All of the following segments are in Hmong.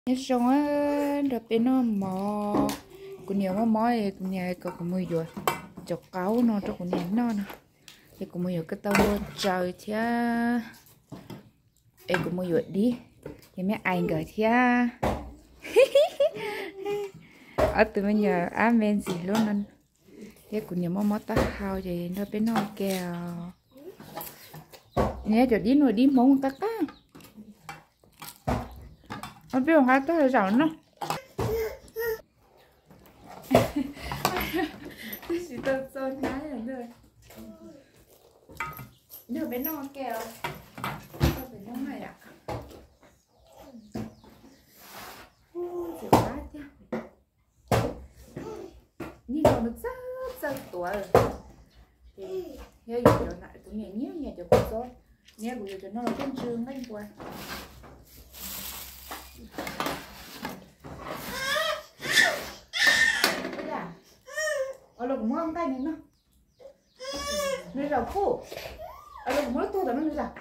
Nyob zoo, nrog peb noj mov. Kuv niam muaj mob es kuv niam kom kuv mus yuav cov qaub no rau kuv niam noj no. Es kuv mus yuav ko taw npua tsaws thiab. Es kuv mus yuav dib, es me ais nkawd thiab. Ob tug me nyuam ab me ntxim hlub no. Thiab kuv niam muaj mob taub hau ces nrog peb noj ua ke os. Nyob cov dib no dib Hmoob qab qab. Ob peb nqa tuaj zaum no. Twb tsis tau txo hnab. Nrog peb noj ua ke os. Noj pem noj na yom. Txiv qab thiab. Niag no nws txawj txawj tuav. Yog yus cov na kuv niam nyiam nyiam cov kua txob. Niag kuv yuav cov no los coj ntsw nqaij npua. Los kuv muab nqaij no noj. Nws zaum kuj. Los kuv muab lub tuag tom no nws zaum.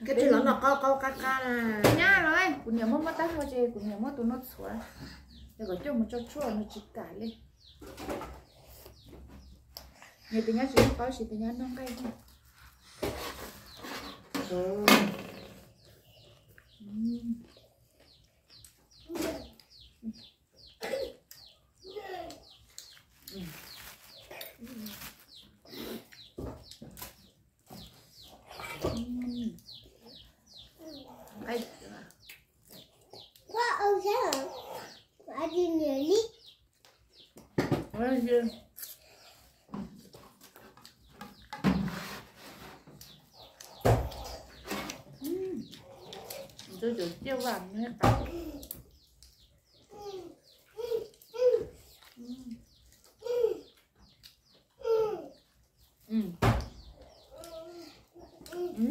Koj tsis los noj qaub qaub qab qab na. Nyab los, kuv niam muab muab tab hau ces kuv niam muab tus no txhuav, es kom coj mus tso tshuaj no tsis kam li. Nws tus nyab tsis noj qaub, tsis tus nyab noj nqaij.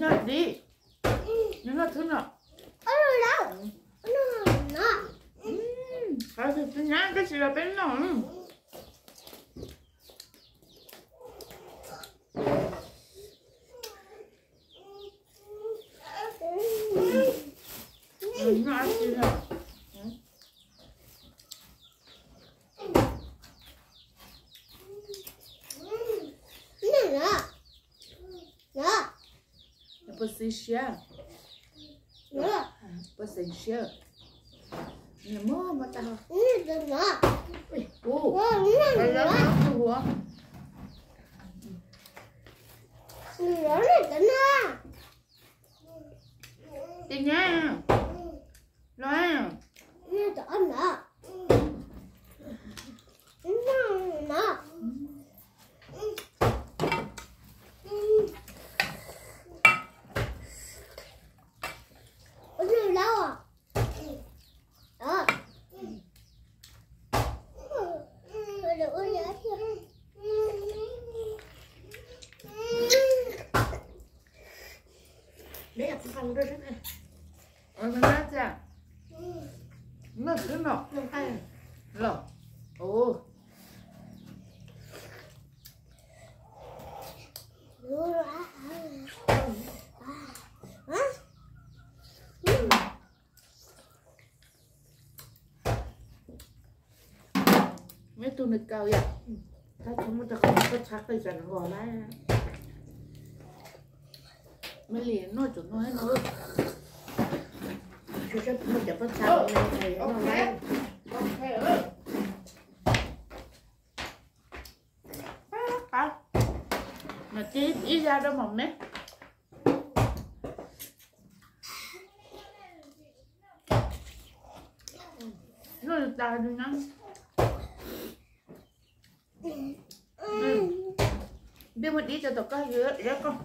Noj dib, noj thwb no. Qhov twg nyab koj tsis los peb noj. Puas xeev siab? Puas xeev siab? Niam muab muab tau. Ua, ua, ua. Ces nyab los. Noj xwb no. Los. Ua. Neb tug nws kaw yom. Tab tsis muaj rau qhov pob txha qis tsam nws vos lawm. Me li noj tsuas noj no. Tsis muaj cov pob txha me noj lawm. Mas cia ib zaj rau mom me. Noj tas li na. Npej muag dib rau tom koj, zab koj.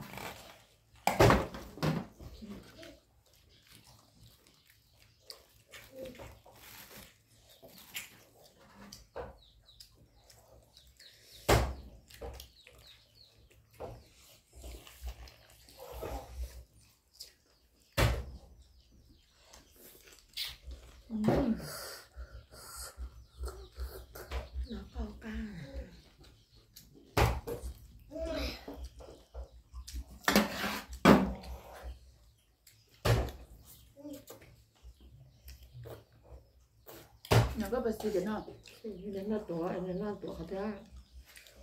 Koj pas xi tias no, noj tuav, noj tuav qhov tiag,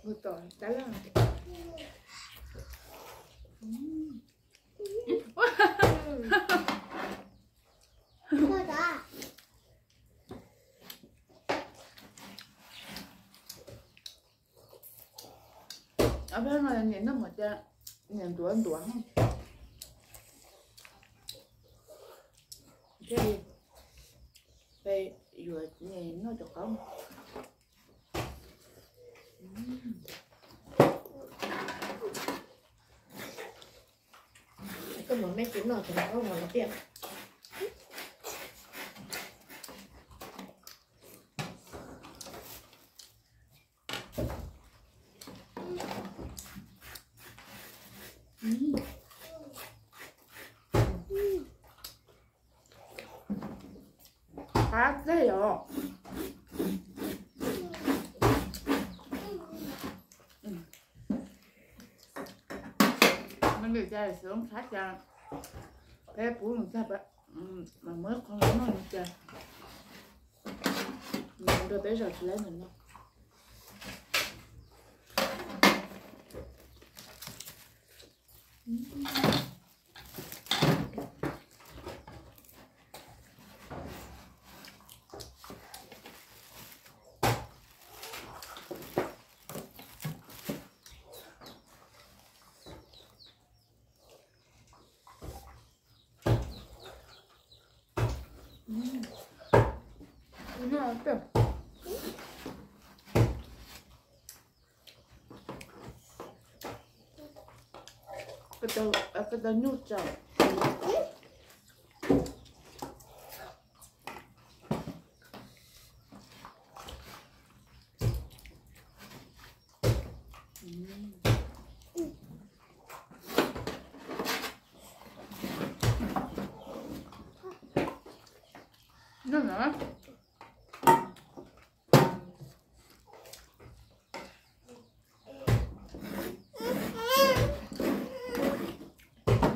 noj tuav tab laj. Ob peb no niam noj mov cas niam ntuav ntuav thiaj li, yuav noj cov qaub. Koj mov me tsis noj cov qaub no los tiag. Qab teg os. Me ntsis cas xyov qab cas, peb pub nws tag, mas muab qhov noj nws cas, nws rau peb zos tsis laib nws noj. Koj tau nyuj tsaus.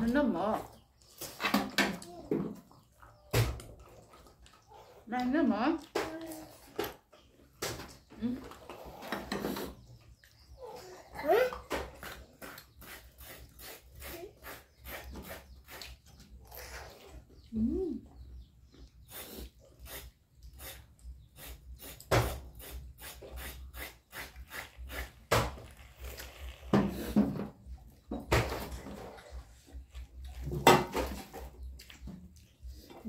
Noj mov. Noj mov.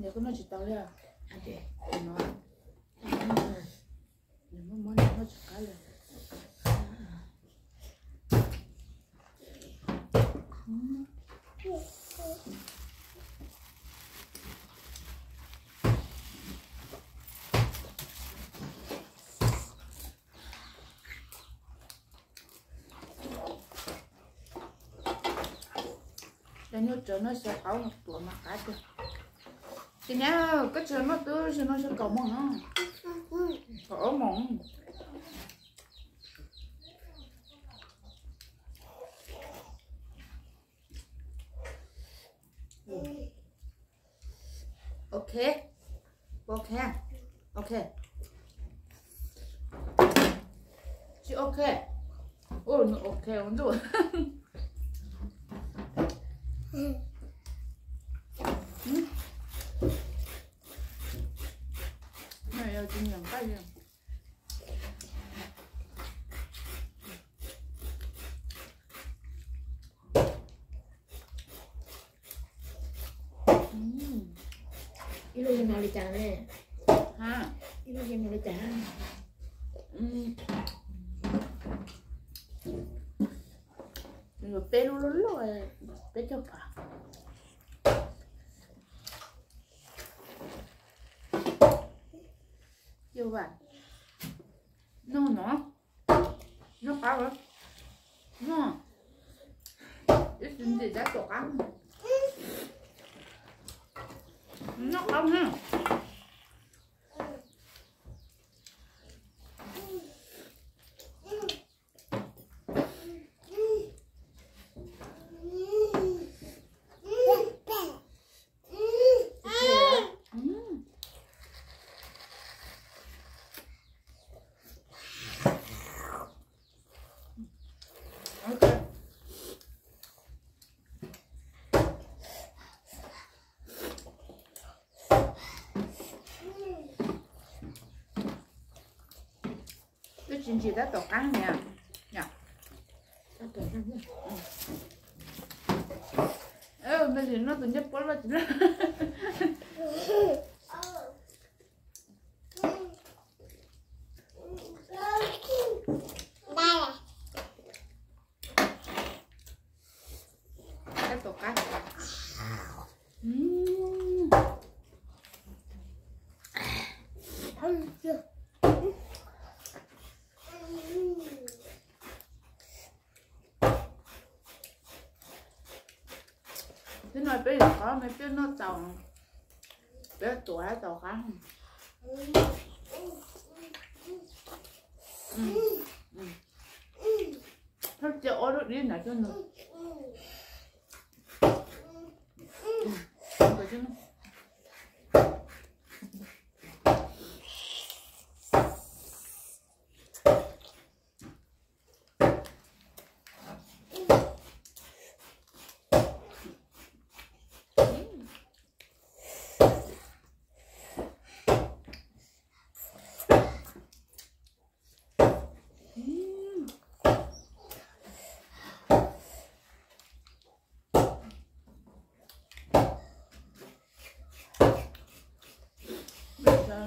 Nws kuj noj tsis tau li. Nws muab muab nws noj tsis qab li. Cov nyuj tsaus no xyaw qaub tuav mas qab tiag. Ces niam, koj tsis noj twb tsis noj xyaw kaus mog no. Kaum ob moos. Ok. Ok. Ok. Tsis ok. Ua nws ok ua ntuj. No yog tsis nyiam nqaij li. Ib lub li no li cas ne? Ib lub li no li cas? Yuav peb lub loj loj, peb caug kaum. Yuav vam noj no, noj qab, noj ib tsis ntim dab tuam qab, noj qab na. Twb tsis ntsim tab tom qab niam. Me lis noj tus ncej puab loj tsis loj. Tab tom qab. Tib no peb yuav qhov me peb noj tau, peb tuav tau qab. Thab cia ob lub dib na coj nws.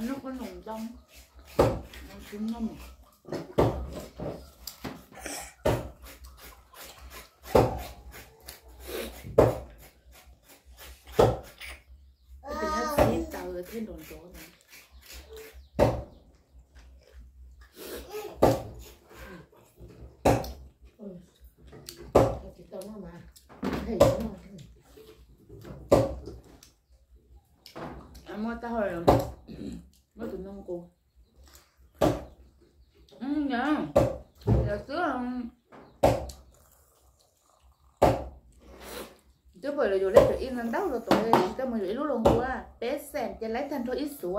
Noj qhob noom ntau, tsis noj mas. Tus nyob txhib taws thiab nrov nrov. Muab tag, muab tus noog nqus. Yog xwb. Twb pom lawv yuav lej kaum ib ntau ntau los tau, tsis tau mus yuav ib lub los nqua, peb xees ces laib tag nrho ib xuv.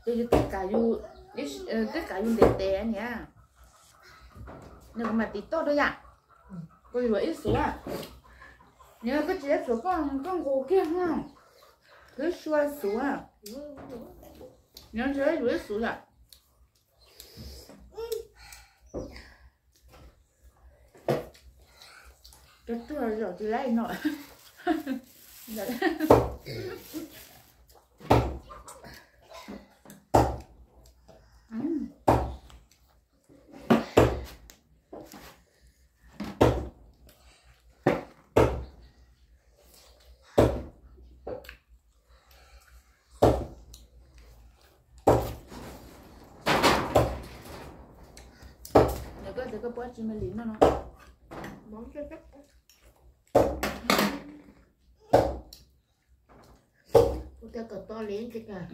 Ces yus twb kav yus, twb kav yus ntev ntev niam. Nws kuv mam tiv toj rau yam. Kuv yuav ib xuv. Nws koj tsis yuav xuv koj, koj nqus kiag no. Twb sua xuv. Nws tsis yuav ib xuv yam. Rau tuaj zom tsis laib no. Nws koj tias koj puab tsis me lis noj no. Kuv tias kom to li tsis kam.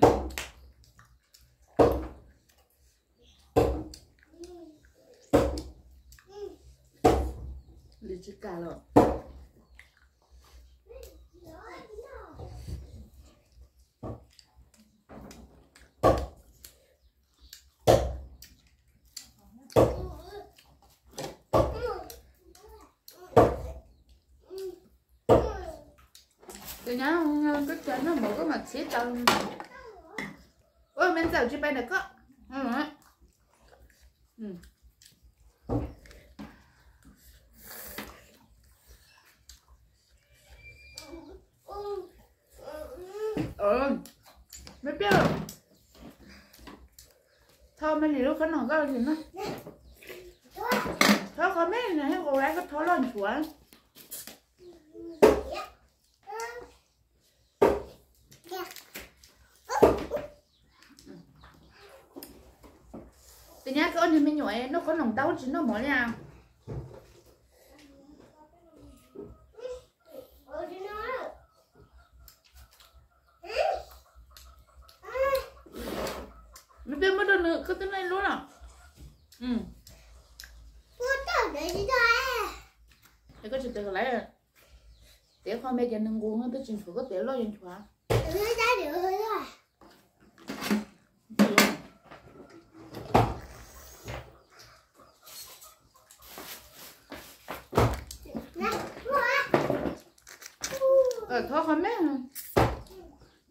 Lis tsis kam los. Tus nyab koj tsis noj mov koj mam txhib tau. Ua me ntxawm tsis pais ntawm koj. Me pia, thov me lis lub qhob noom koj lis no. Thov qhov me no, koj thov loj nchuav. Tus nyab koj niag me nyuam noj qhob noom ntau tsis noj mov li as. Me pia muab rau nws, koj twb noj ib lub no. Es koj tsis tes laiv, tes qhov me ces nws nqus no twb tsis nchuav, koj tes loj yuav nchuav. Thov qhov me,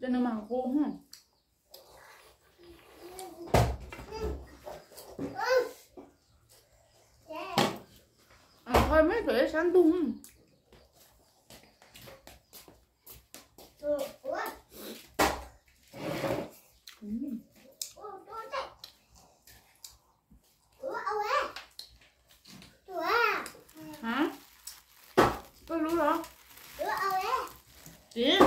ces nws mam nqus. Meb txawm sab ntug. Koj lub los? Tiv.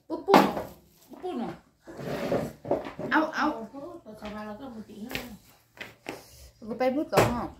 Pub pub, pub pub no. Au au. Kuv peb pub tod.